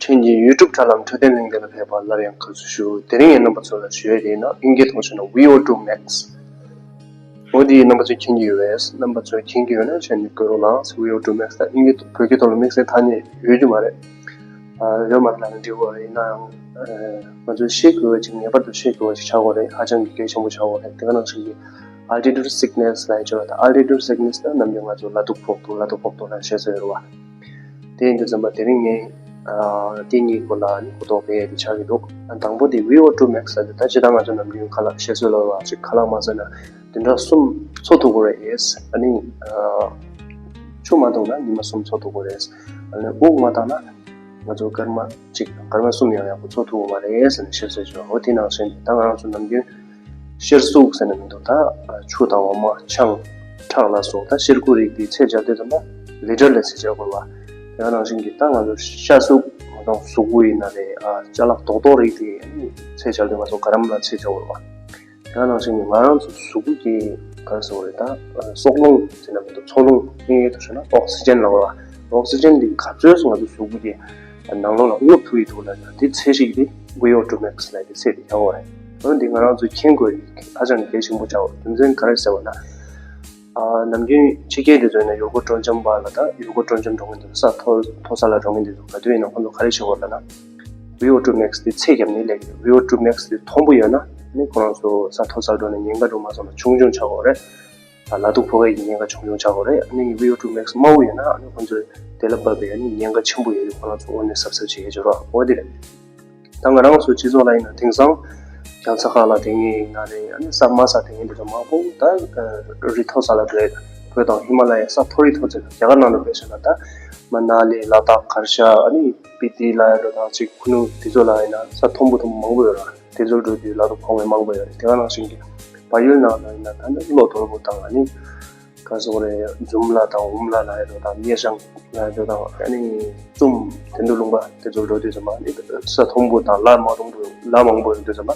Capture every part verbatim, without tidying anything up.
ཁྱེད་ཀྱི་YouTube་དྲ་ལམ་འཕྲོད་བསྟེན་གླེང་སྟེགས་ལ་ཕེབས་པར་སླར་ཡང་དགའ་བསུ་ཞུ། དེ་རིང་ངས་རྣམ་པ་ཚོ་ལ་ཞུ་ཡས་དེ་ཡིན་ན་དབྱིན་སྐད་ཐོག་ཞུས་ན་V O two Max། འོ་དེ་རྣམ་པ་ཚོས་མཁྱེན་གྱི་ཡོད་པས། རྣམ་པ་ཚོས་མཁྱེན་གྱི་ཡོད་ན་གཞན་ནས་བཀོད་རོགས་གནང་། V O two Max་དང་དབྱིན་སྐད་བོད་སྐད་ཐོག་ལ་དམིགས་བསལ་ཐ་སྙད་ཡོད་རྒྱུ་མ་རེད། ཨ་ཡོད་མ་རེད་ལབ་ན་འགྲིག་གི་རེད། ཡིན་ནའང་ཨ་ང་ཚོས་ཤེས་དགོས་པ་ཅིག་ངེས་པར་དུ་ཤེས་དགོས་པ་ཅིག་ཆགས་ཀྱི་རེད། ཧ་ཅང་གི་གལ་ཆེན་པོ་ཆགས་ཀྱི་རེད། དེ་ག་ནང་བཞིན་གྱི་Altitude Sickness་ལབ་ཡས་ཅིག་ཡོད་རེད། Altitude Sickness་ལ་ནམ་རྒྱུན་ང་ཚོ་ལ་དུག་ཕོག་འདུག་ལ་དུག་ཕོག་འདུག་ལབ་བཤད་སྲོལ་ཡོད་རེད་བ། དེ་ཡིན་དུས་ཙམ་པ་དེ་རིང་ངས་ཨ་དེ་གཉིས་སྐོར་ལ་ནི་གོ་རྟོགས་སྤེལ་ཡས་དེ་ཆགས་ཀྱི་འདུག་དང་པོ་དེ་V O two Max ལབ་དེ་ད་ཇི་ལྟར་ང་ཚོ་ནམ་རྒྱུན་ཁ་ལག་བཤད་སྲོལ་ལ་བ་ཅིག་ཁ་ལག་མ་ཟོས་ན་བདུན་ཕྲག་གསུམ་འཚོ་ཐུབ་ཀྱི་རེད། ཨ་ནི་ཨ་ཆུ་མ་བཏུང་ན་ཉི་མ་གསུམ་འཚོ་ཐུབ་ཀྱི་རེད། ཨ་ནི་དབུགས་མ་བཏང་ན་ང་ཚོ་སྐར་མ་གཅིག་སྐར་མ་གསུམ་ཡང་ཡག་པོ་འཚོ་ཐུབ་ཀྱི་མ་རེད་ཟེར་ནས་བཤད་སྲོལ་ཅིག་ཡོད། འོ་དེ་ནང་བཞིན་ད་ང་རང་ཚོ་ནམ་རྒྱུན་གཤེར་གཟུགས་ཟེར་ནས་མི་འདུག་ད་ཆུ་དང་འོ་མ་ཆང་ཁྲག་ལ་སོགས་ད་གཤེར་ཁུ་རིགས་དེ་ཚད་འཇལ་དུས་ཙམ་པ་ལི་ཊར་ལ་ཚད་འཇལ་དགོས་པ། དེ་ནང་བཞིན་གྱི་ད་ང་ཚོ་ཤ་གཟུགས་ང་ཚོ་གཟུགས་པོ་ཡིན་ན་རེད། ཨ་ཅ་ལག་རྡོག་རྡོག་རིགས་དེ་ཚད་འཇལ་དུས་ང་ཚོ་ག་རམ་ལ་ཚད་འཇལ་དགོས་པ། དེ་ནང་བཞིན་གྱི་ང་རང་ཚོ་གཟུགས་པོ་གི་ག་རེ་ཟེར་དགོས་རེད། ད་སྲོག་རླུང་ཟེར་ན་མི་འདུག་སྲོག་རླུང་དབྱིན་ཡིག་ཏུ་ཞུས་ན་ཨོག་སི་ཇན་ལབ་པ། ཨོག་སི་ཇན་འདི་ག་ཚོད་ང་ཚོ་གཟུགས་པོ་གི་ནང་ལོགས་ལ་རྔུབ་ཐུབ་ཀྱི་འདུག་ལབ་ན་དེ་ཚད་གཞི་དེ་V O two Max ལབ་དེ་ཚད་དེ་ཡག་པོ་རེད། འོན་ཏེ་ང་རང་ཚོས་མཁྱེན་དགོས་ཡ་ཧ་ཅང་གལ་ཆེན་པོ་ཆགས་པ་རྒྱུ་མཚན་ག་རེ་ཟེར་བ་ན། ཨ་ནམ་རྒྱུན་ཕྱི་རྒྱལ་དེ་ཚོ་ཡིན་ན་ཡུལ་སྐོར་སྤྲོ་འཆམ་པ་ལ་ད་ཡུལ་སྐོར་སྤྲོ་འཆམ་འགྲོ་མཁན་དེ་ཚོ་ས་མཐོ་མཐོ་ས་ལ་འགྲོ་མཁན་དེ་ཚོ་ག་དུས་ཡིན་ན་ཁོང་ཚོ་ག་རེ་བྱེད་དགོས་ལབ་ན། V O two Max དེ་ཚད་བརྒྱབ་ནས་སླེབས་ཀྱི་རེད། V O two Max དེ་མཐོན་པོ་ཡོད་ན་ནི་ཁོ་རང་ཚོ་ས་མཐོ་སར་འགྲོ་ནས་ཉེན་ཁ་འགྲོ་མ་སོང་ན་ཆུང་ཆུང་ཆགས་ཀྱི་ཡོད་རེད། ལ་དུག་ཕོག་ཡས་ཀྱི་ཉེན་ཁ་ཆུང་ཆུང་ཆགས་ཀྱི་རེད། ཨ་ནི་V O two Max དམའ་བོ་ཡོད་ན་ཨ་ནི་ཁོང་ཚོས་དེ་ལ་བབས་པའི་ཨ་ནི་ཉེན་ཁ་ཆེན་པོ་ཡོད་རེད། ཁོ་རང་ཚོ་དངོས་གནས་གཟབ་གཟབ་བྱེད་ཡས་ཅིག་རེད། འོ་དེ་རེད། ད་ང་རང་ཚོ་སྤྱི་ཚོགས་ལ་ཡིན་ན་དེང་སང་རྒྱལ་ས་ཁག་ལ་དེ་ངེས་ཡིན་ན་རེད། ཨ་ནི་ས་དམའ་ས་དེ་ངེས་འདི་ཚོ་མང་པོ་ད་རི་མཐོ་ས་ལ་འགྲོ་ཡས་བོད་དང་ཧི་མ་ལ་ཡའི་ས་མཐོ་རི་མཐོ་ཚད་རྒྱ་གར་ནང་ལ་བས་ཤ་ན་ད་མ་ན་ལི་ལ་དྭགས་གར་ཤ་ཨ་ནི་སྤི་ཏི་ལ་ཡ་འགྲོ་དང་ཅིག་ཁུ་ནུ་དེ་ཚོ་ལ་ཡིན་ན་ས་མཐོན་པོ་མཐོན་པོ་མང་པོ་ཡོད་ར། དེ་ཚོར་འགྲོ་དུས་ལ་དུག་ཕོག་མཁན་མང་པོ་ཡོད་རེད། དེ་ག་ནང་བཞིན་གྱི་བལ་ཡུལ་ནང་ལ་ཡིན་ན་ད་ནི་གློ་དོར་པོ་དང་ཨ་ནི་ག་སོགས་རེད། འཛུམ་ལ་དང་འུམ་ལ་ལ་ཡ་འགྲོ་དང་སྙེ་ཤང་ལ་ཡ་འགྲོ་དང་ཨ་ནི་ཙུམ་དེ་འདུ་ལུང་པ་དེ་ཚོར་འགྲོ་དུས་ཙམ་པ་ཨ་ནི་ས་མཐོན་པོ་དང་ལ་མ་རུང་པོ་ལ་མང་པོ་ཡོད་དུས་ཙམ་པ་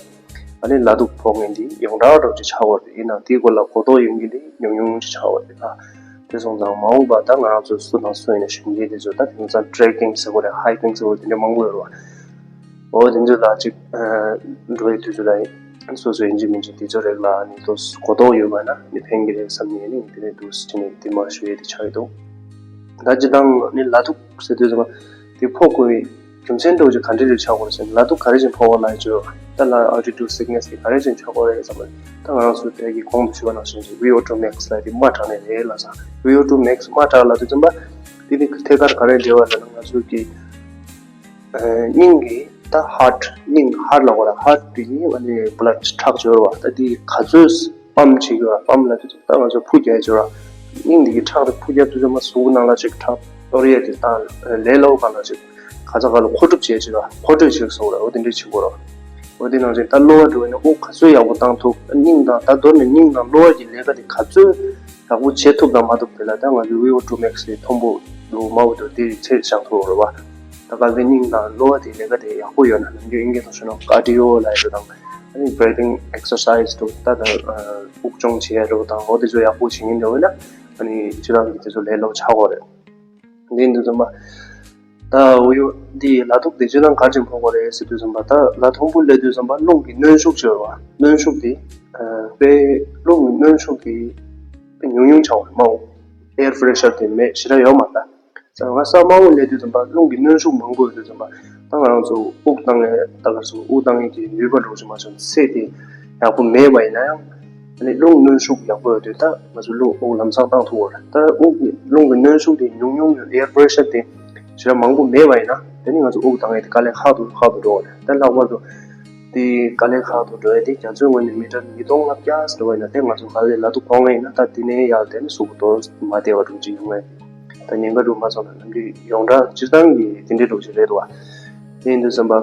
ཨ་ནི་ལ་དུག་ཕོག་མཁན་འདི་ཡོངས་གྲགས་འགྲོ་ཅིག་ཆགས་པ་རེད། ཡིན་ནའང་དེའི་སྐོར་ལ་གོ་རྟོགས་ཡོད་མཁན་འདི་ཉུང་ཉུང་ཅིག་ཆགས་པ་རེད། ད་དེ་སོང་ཙང་མ་འོངས་པ་ད་ང་རང་ཚོ་སུ་དང་སུ་ཡིན་ན་གཞོན་སྐྱེས་དེ་ཚོ་ད་དེང་སང་ཊེ་རེ་ཀིང་ཟེར་དགོས་རེད། ཧའི་ཀིང་ཟེར་དགོས་རེད། དེ་འདྲ་མང་པོ་ཡོད་རེད་བ། འོ་དེ་ཚོ་ལ་ཅིག་ཨ་འགྲོ་བའི་དུས་ཚོད་ལ་སོ་སོ་ཡིན་གཅིག་མིན་གཅིག་དེ་ཚོ་རིགས་ལ་ནི་ཏོག་ཙམ་གོ་རྟོགས་ཡོད་པ་ན་ནི་ཕན་གྱི་རེད་བསམ་ནས་ནི་དེ་ནས་འདུག་སེ་བྱས་ནས་དེ་མར་ཞུ་ཡས་དེ་ཆགས་ཡོད་འདུག་ད་སྤྱིར་བཏང་ནི་ལ་དུག་ཟེར་དུས་ཙམ་པ་དེ་ཕོག་དགོས་པའི་རྒྱུ་མཚན་འདྲ་བོ་ཅིག་ག་འདྲ་རེ་ཆགས་དགོས་རེད་ཟེར་ན། ལ་དུག་ག་རེ་བྱས་ནས་ཕོག་པ་ལ་ཡ་ཅོ་ད་ལ་ཨལ་ཊི་ཊུཌ་སིག་ནེ་སི་དེ་ག་རེ་བྱས་ནས་ཆགས་དགོས་རེད་བསམ་པ་ད་ང་རང་ཚོ་དེ་གི་གོང་དུ་ཞུས་པ་ནང་བཞིན་གྱི་ཝི་ཨོ་ཊུ་མེག་སི་ལ་དེ་དམའ་དྲགས་ནས་རེད་ལ་ས་ཝི་ཨོ་ཊུ་མེག་སི་དམའ་དྲགས་ལ་དུས་ཙམ་པ་དེ་ནི་ཐད་ཀར་ག་རེ་འབྲེལ་བ་ཟེར་ན་ང་ཚོ་གི་སྙིང་གི་ད་ཧར་ཊི་སྙིང་ཧར་ཊི་ལ་གོ་ལ་ཧར་ཊི་དེ་ནི་ཨ་ནི་བྷ་ལཌ་ཁྲག་འབྱོར་བ་ད་དེ་ག་ཚོད་པམ་བྱེད་དགོས་པ་པམ་ལ་དེ་ད་ང་ཚོ་ཕུ་རྒྱག་འབྱོར་བ་སྙིང་དེ་གི་ཁྲག་དེ་ཕུ་རྒྱག་དུས་ཙམ་པ་གཟུགས་ནང་ལ་ཅིག་ཁྲག་གཏོར་ཡས་དེ་ད་ལས་སླ་པོ་གང་ལ་ཅིག་ག་ས་ག་ལ་མཁོ་སྒྲུབ་བྱེད་ཅིག་ལ་མཁོ་སྤྲོད་བྱེད་སོགས་ལ་འོ་དེ་འདྲས་བྱེད་དགོས་རོགས། འོ་དེ་ནང་བཞིན་ད་གློ་བ་འགྲོ་བས་ན་དབུགས་ག་ཚོད་ཡག་པོ་བཏང་ཐུབ་སྙིང་དང་ད་མདོར་ན་སྙིང་དང་གློ་བ་གི་ལས་ཀ་དེ་ག་ཚོད་ཡག་པོ་བྱེད་ཐུབ་དང་མ་ཐུབ་དེ་ལ་ད་ང་ཚོའི་ཝི་ཨོ་ཊུ་མེག་སི་དེ་མཐོན་པོ་འདུག་དམའ་བོ་འདུག་དེ་ཚད་བཞག་ཐུབ་རོགས་རེད་བ། ད་གལ་ཏེ་སྙིང་དང་གློ་བ་དེ་ལས་ཀ་དེ་ཡག་པོ་ཡོད་ན་ནམ་རྒྱུན་དབྱིན་སྐད་ཐོག་ཞུས་ན་ཀར་ཌི་ཡོ་ལབ་ཡ་དང་ཨ་ནི་བྷི་རི་ཐིང་ཨེག་སར་སའི་ཛི་དང་ད་ད་དབུགས་སྦྱོང་བྱེད་ཡ་དང་འོ་དེ་ཚོ་ཡག་པོ་བྱེད་མཁན་འདྲ་བོ་ཡིན་ན་ཨ་ནི་སྤྱིར་བཏང་གི་དེ་ཚོ་ལས་སླ་པོ་ཆགས་ཀྱི་ཡོད་རེད། འདི་འདུག་ཙམ་པ། ད་འོ་ཡོ་འདི་ལ་དུག་དེ་ཅི་ལ་ག་ཅིག་ཕོག་པ་རེད་ཟེར་དུས་ཙམ་པ་ད་ལ་མཐོན་པོ་སླེབས་དུས་ཙམ་པ་རླུང་གི་གནོན་ཤུགས་ཅིག་ཡོད་རེད་བ། གནོན་ཤུགས་དེ་དཔེ་རླུང་གི་གནོན་ཤུགས་དེ་དཔེ་ཉུང་ཉུང་ཆགས་པ་རེད་མ་འོ། ཨེར་པི་རེ་ཤར་དེ་མེད་ཞེ་དྲག་ཡོད་མ་རེད། ད་ང་ས་དམའ་བོ་སླེབས་དུས་ཙམ་པ་རླུང་གི་གནོན་ཤུགས་མང་པོ་ཡོད་དུས་ཙམ་པ་ད་ང་རང་ཚོ་དབུགས་བཏང་ཡས་ད་ག་སོ་དབུགས་བཏང་ཡས་ཀྱི་ནུས་པ་འགྲོ་བཞིན་མ་བྱུང་ཚད་དེ་ཡག་པོ་མེད་པ་ཡིན་ན་ཡང་། ཨ་ནི་རླུང་གནོན་ཤུགས་ཡག་པོ་ཡོད་དུས་ད་ང་ཚོ་རླུང་དབུགས་ལམ་སང་བཏང་ཐུབ་པ་རེད། ད་དབུགས་ཀྱི་རླུང་གི་གནོན་ཤུགས་དེ་ཉུང་ཉུང་ཡོད་ཨེར་པི་རེ་ཤར་དེ་ཞེ་དྲག་མང་པོ་མེད་པ་ཡིན་ན་དེ་ནི་ང་ཚོ་དབུགས་བཏང་ཡས་དེ་དཀའ་ལས་ཁག་ཏུ་ཁག་ཏུ་འགྲོ་བ་རེད། ད་ལྷག་པར་དུ་དེ་དཀའ་ལས་ཁག་ཏུ་འགྲོ་ཡས་དེ་རྒྱ་མཚོའི་ངོས་ནས་མི་ཊར་ཉིས་སྟོང་ལྔ་བརྒྱ་ཟེར་བ་ཡིན་ན་དེ་ང་ཚོ་ག་ལས་ལ་དུག་ཕོག་མཁན་ཡིན་ན་ད་དེ་ནས་ཡར་དེ་ནི་གཟུགས་པོ་དོ་མ་བདེ་བ་འགྲོ་གི་ཡོང་ངེས། ད་ཉེན་ཁ་འགྲོ་མ་སོང་ན་ནམ་རྒྱུན་ཡོངས་གྲགས་སྤྱིར་བཏང་གི་དེ་འདྲའི་འགྲོ་གི་རེད་དོ། དེ་ཡིན་དུས་ཙམ་པ།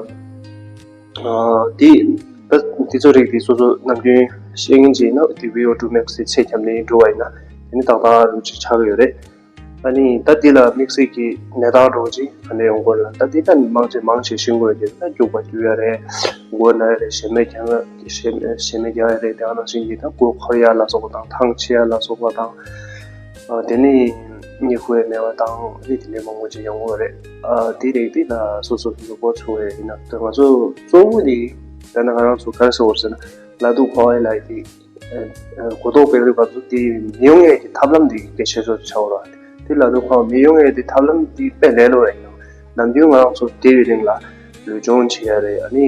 དེ་ད་དེ་ཚོ་རིགས་དེ་སོ་སོ་ནམ་རྒྱུན་ཤེས་མཁན་ཅིག་ཡིན་ན་དེ་ཝི་ཨོ་ཊུ་མེག་སི་ཚད་བརྒྱབ་ནས་འགྲོ་བ་ཡིན་ན་དེ་ནི་ཏག་ཏག་རུ་ཅིག་ཆགས་ཀྱི་ཡོད་རེད། ཨ་ནི་ད་དེ་ལ་དམིགས་བསལ་གྱི་ནད་རྟགས་འདྲ་བོ་ཅིག་ག་འདྲ་ཡོང་གི་ཡོད་ལ་ད་དེ་ད་མང་ཆེ་མང་ཆེ་ཤེས་དགོས་ཀྱི་ད་སྐྱུག་པ་སྐྱུག་ཡ་རེད། མགོ་ན་ཡ་རེད། ཞེ་མེར་རྒྱག་ཡ་ཞེ་ཞེ་མེར་རྒྱག་ཡ་རེད། དེ་ག་ནང་བཞིན་གྱི་ད་མགོ་འཁོར་ཡ་ལ་སོགས་པ་དང་ཐང་ཆད་ཡ་ལ་སོགས་པ་དང་། དེ་ནི་ ཉེ་ཁུ་ཡ་མེད་པ་དང་རིགས་དེ་འདྲའི་མང་པོ་ཅིག་ཡོང་གི་རེད། ཨ་དེ་རིགས་དེ་ད་སོ་སོ་སོ་སོ་གོ་ཆོད་ཡ་ཡིན་ན། ད་ང་ཚོ་གཙོ་བོ་དེ་ད་ནི་ང་རང་ཚོ་ག་རེ་ཟེར་དགོས་རེད་ཟེར་ན། ལ་དུག་ཕོག་ཡ་ལ་དེ་གོ་རྟོགས་སྤེལ་དུས་སྐབས་སུ་དེ་མི་ཡོང་ཡ་གི་ཐབས་ལམ་དེ་གལ་ཆེ་ཤོས་ཆགས་ཡོད་རེད། དེ་ལ་དུག་ཕོག་མི་ཡོང་ཡ་དེ་ཐབས་ལམ་དེ་དཔེ་ལས་སླ་པོ་ཡིན་ནོ། ནམ་རྒྱུན་ང་རང་ཚོ་བསྡད་པའི་རིང་ལ་ལུས་སྦྱོང་བྱེད་ཡ་རེད། ཨ་ནི་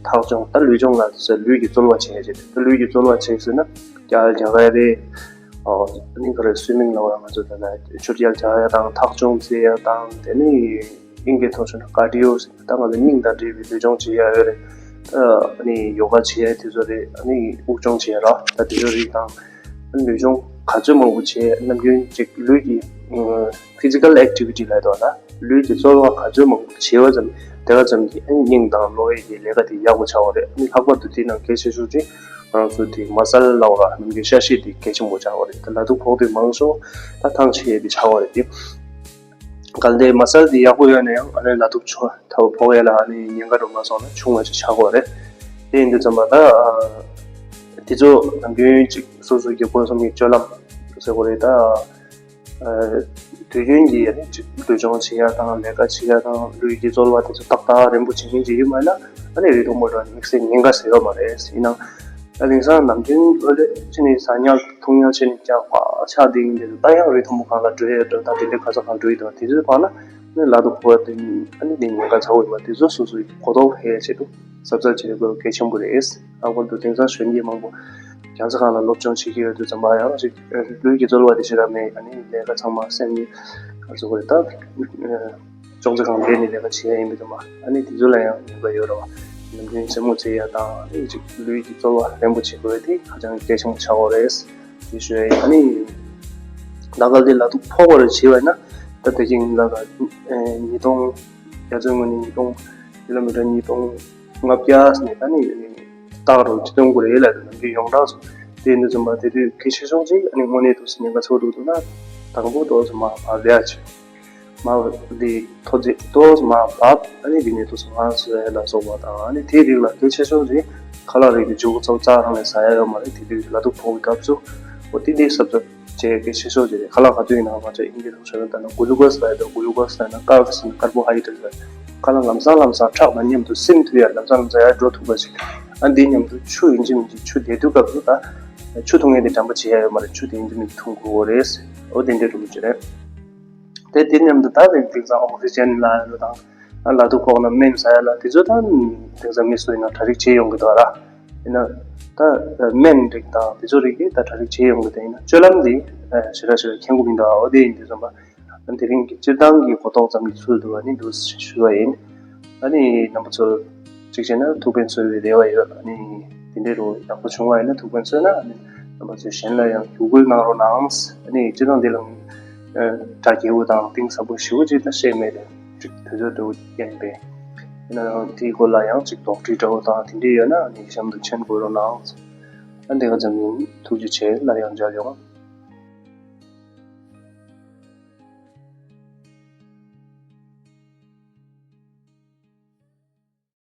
ཐག་སྦྱོང་། ད་ལུས་སྦྱོང་ལ་ཟེར་ལུས་ཀྱི་རྩོལ་བ་བྱེད་ཡ་ཅིག་རེད། ད་ལུས་ཀྱི་རྩོལ་བ་བྱེད་ཟེར་ན་རྒྱ་རྒྱ་གར་རེད། ཨོ། ཨ་ནི་ག་རེ་སུའི་མིང་ལབ་པ། ང་ཚོ་ད་ལྟ་ཆུ་རྐྱལ་རྒྱག་ཡ་དང་ཐག་སྦྱོང་རྩེ་ཡ་དང་། དེ་ནི་དབྱིན་སྐད་ཐོག་ཞུས་ན་ཀར་ཌི་ཡོ་ཟེར། ད་ང་ཚོ་སྙིང་དང་འབྲེལ་བའི་ལུས་སྦྱོང་བྱེད་ཡ་ཡོད་རེད། ཨ་ནི་ཡོ་ག་བྱེད་ཡ་དེ་ཚོ་རེད། ཨ་ནི་དབུགས་སྦྱོང་བྱེད་ཡ་ར། ད་དེ་ཚོ་རིགས་དང་། ཨ་ནི་ལུས་སྦྱོང་ག་ཚོད་མང་པོ་བྱེད། ནམ་རྒྱུན་ཅིག་ལུས་ཀྱི་ཕི་ཛི་ཀལ་ཨེག་ཊི་བི་ཊི་ལབ་དོ་ལ། ལུས་ཀྱི་རྩོལ་བ་ག་ཚོད་མང་པོ་བྱེད་པ་ཙམ། དེ་ག་ཙམ་གྱིས་ཨ་ནི་སྙིང་དང་གློ་བའི་གི་ལས་ཀ་དེ་ཡག་པོ་ཆགས་པ་རེད། ཨ་ནི་ལྷག་པར་དུ་དེའི་ནང་གལ་ཆེ་ཤོས་དེ་ང་རང་ཚོ་དེ་མ་སལ་ལབ་པ་ར། ནམ་རྒྱུན་ཤ་ཤེད་དེ་གལ་ཆེན་པོ་ཆགས་པ་རེད། ད་ལ་དུག་ཕོག་དུས་མང་ཤོས་ད་ཐང་ཆད་ཡས་དེ་ཆགས་པ་རེད་དེ། གལ་ཏེ་མ་སལ་དེ་ཡག་པོ་ཡོད་ན་ཡང་ཨ་ནི་ལ་དུག་ཆོ་ཐབ་ཕོག་ཡ་ལ་ཨ་ནི་ཉེན་ཁ་འགྲོ་མ་སོང་ན་ཆུང་བ་ཅིག་ཆགས་ཀྱི་ཡོད་རེད། དེ་ཡིན་དུས་ཙམ་པ་ད་ཨ་དེ་ཚོ་ནམ་རྒྱུན་ཅིག་སོ་སོ་གི་སྒོ་གསུམ་གྱི་སྤྱོད་ལམ་ཟེར་དགོས་རེད་ད། ཨ་དུས་རྒྱུན་གྱི་ཨ་ནི་ཅིག་ལུས་སྦྱོང་བྱེད་ཡ་དང་། ལས་ཀ་བྱེད་ཡ་དང་། ལུས་ཀྱི་རྩོལ་བ་དེ་ཚོ་ཏག་ཏག་རན་པོ་བྱེད་མཁན་ཅིག་ཡོད་མ་ཡིན་ན་ཨ་ནི་རི་མཐོན་པོ་འགྲོ་ནས་དམིགས་བསལ་ཉེན་ཁ་ཟེར་ཡོད་མ་རེད། ཡིན་ནའང་། ད་དེང་སང་ནམ་རྒྱུན་ཨོ་ལེ་ཅི་ནས་ཟ་ཉལ་འཐུང་ཉལ་བྱས་ནས་ཀྱང་ཕར་ཆགས་བསྡད་ཡིན་དེ། ད་ཡང་རི་མཐོན་པོ་སྒང་ལ་འགྲོ་ཡས་འགྲོ། ད་དེ་འདྲའི་ག་ས་གང་འགྲོ་ཡི་འདུག་དེ་ཚོའི་བར་ན་ནི་ལ་དུག་ཕོག་པ་དེ་ཨ་ནི་དེ་ཉེན་ཁ་ཚ་བོ་ཡིན་པ་དེ་ཚོ་སོ་སོའི་གོ་རྟོགས་འཕེལ་ཡས་ཆེད་དུ་གཟབ་གཟབ་བྱེད་དགོས་གལ་ཆེན་པོ་རེད། ལྷག་པར་དུ་དེང་སང་གཞོན་སྐྱེས་མང་པོ་རྒྱ་ཚ་སྒང་ལ་སློབ་སྦྱོང་བྱེད་ཀྱི་ཡོད་དུས་ཙམ་པ་ཡང་ཅིག་ལུས་ཀྱི་རྩོལ་བ་དེ་ཞེ་དྲག་མེད། ཨ་ནི་ལས་ཀ་ཚང་མ་སེམས་ནི་ག་ཚོད་དགོས་རེད་ད། ཅོག་ཙེ་སྒང་བསྡད་ནས་ལས་ཀ་བྱེད་ཡ་ཡིན་པ་དང་མ། ཨ་ནི་དེ་ཚོ་ལ་ཡང་ཉེན་ཁ་ཡོད་རེད་བ། ནམ་རྒྱུན་རྩེད་མོ་རྩེ་ཡ་དང་། ཨ་ནི་ཅིག་ལུས་ཀྱི་རྩོལ་བ་རན་པོ་བྱེད་དགོས་ཡ་དེ་ཧ་ཅང་གལ་ཆེན་པོ་ཆགས་ཡོད་རེད། དེ་ཞུ་ཡ་ཡིན། ཨ་ནི་ད་གལ་ཏེ་ལ་དུག་ཕོག་པ་རེ་བྱས་པ་ཡིན་ན། ད་དེ་རིང་ལ་ཉིས་སྟོང་། རྒྱ་མཚོའི་ངོས་ནས་ཉིས་སྟོང་། ཀི་ལོ་མི་ཊར་ཉིས་སྟོང་ལྔ་བརྒྱ་ནས་ཨ་ནི་རྟག་རུ་ཅི་སྟོན་དགོས་རེད་ལབ། ནམ་རྒྱུན་ཡོངས་གྲགས་སུ། དེ་ཡིན་དུས་ཙམ་པ་དེ་དུས་གལ་ཆེ་ཤོས་ཅིག་ཨ་ནི་དངོས་གནས་ཐུགས་སུ་ཉེན་ཁ་ཚ་བོ་འདུག་འདུག་ན། དང་པོ་ཏོག་ཙམ་མར་བབས་ཡ་ཅིག་མར་འདི་མཐོ་ཚད་ཏོག་ཙམ་མར་བབས། ཨ་ནི་འདི་ནས་ཏོག་ཙམ་ངལ་གསོ་ཡ་ལ་སོགས་པ་དང་། ཨ་ནི་དེའི་རིགས་ལ་གལ་ཆེ་ཤོས་དེ་ཁ་ལག་རིགས་ཀྱི་མཇུག་ཚོ་རྩ་རང་ནས་ཟ་ཡ་ཡོད་མ་རེད། དེ་དུས་ལ་དུག་ཕོག་གི་སྐབས་སུ་འོ་དེ་འདི་གཟབ་གཟབ་བྱེད་གལ་ཆེ་ཤོས་དེ་རེད། ཁ་ལག་ག་དུས་ཡིན་ནའང་ང་ཚོ་དབྱིན་ཇིའི་ཐོག་བཤད་ན་ད་ནི་གུ་ལུ་ཀོས་ལབ་ཡ་དང་། གུ་ལུ་ཀོས་ལབ་ན་ཀར་བ་ཟེར་ན་ཀར་བོ་ཧའི་ཌེ་རེ་ཊི་ལབ། ཁ་ལག་ལམ་སང་ལམ་སང་ཁྲག་དང་མཉམ་དུ་སིམ་ཐུབ་ཡ། ལམ་སང་ལམ་སང་ཡར་འགྲོ་ཐུབ་པ་ཞིག་ཨ་འདི་མཉམ་དུ་ཆུ་ཡིན་གཅིག་མིན་གཅིག་ཆུ་བསྡད་དུས་སྐབས་སུ་ད་ཆུ་འཐུང་ཡས་དེ་དྲན་པ་བརྗེད་ཡ་ཡོད་མ་རེད། ཆུ་དེ་ཡིན་གཅིག་མིན་གཅིག་འཐུང་དགོས་རེད། འོ་དེ་འདྲའི་འགྲོ་གི་རེད། དེ་དེ་མཉམ་དུ་ད་དེང་སང་ཨོག་སི་ཇན་ལབ་ཡ་ལོ་དང་། ཨ་ལ་དུག་ཕོག་ན་སྨན་ཟ་ཡ་ལ་དེ་ཚོ་ད་དེང་སང་མི་སུ་ཡིན་ན་གྲ་སྒྲིག་བྱེད་ཡོང་གི་འདུག་ར། ཡིན་ན་ད་སྨན་རིགས་དང་དེ་ཚོ་རིགས་ཀྱི་ད་གྲ་སྒྲིག་བྱེད་ཡོང་གི་འདུག་ཡིན་ན་སྤྱོད་ལམ་འདི་ཞེ་དྲག་ཞེ་དྲག་མཁྱེན་གྱི་མི་འདུག་འོ་དེ་ཡིན་དུས་ཙམ་པ། དེ་རིང་གི་སྤྱིར་བཏང་གི་གོ་རྟོགས་ཙམ་གྱི་ཚུལ་དུ་ཨ་ནི་འདུག་ཞུ་བ་ཡིན། ཨ་ནི་རྣམ་པ་ཚོ་གཅིག་བྱས་ན་ཐུགས་ཕན་གསོས་པའི་རེ་བ་ཡོད། ཨ་ནི་དེ་འདྲའི་རུ་ཡག་པོ་བྱུང་བ་ཡིན་ན་ཐུགས་ཕན་གསོས་ན། ཨ་ནི་རྣམ་པ་ཚོས་གཞན་ལ་ཡང་བརྒྱུད་སྐུལ་གནང་རོགས་གནང་། ཨ་ནི་སྤྱིར་བཏང་འདི་ལ་སྒྲ་རྒྱས་པོ་དང་གཏིང་ཟབ་པོ་ཞེ་པོ་ཅིག་ད་བཤད་མེད་དེ། ཅིག་དུས་ཚོད་འདྲ་བོ་ཡིན་པས། ཨ་ནི་དེའི་སྐོར་ལ་ཡང་ཅིག་དོགས་འདྲི་འདྲ་བོ་དང་དེ་འདྲའི་ཡོད་ན་ཨ་ནི་གཤམ་དུ་མཆན་འགོད་རོགས་གནང་། ཨ་ནི་དེ་ག་ཙམ་ཡིན། ཐུགས་རྗེ་ཆེ། སླར་ཡང་མཇལ་ཡོང་།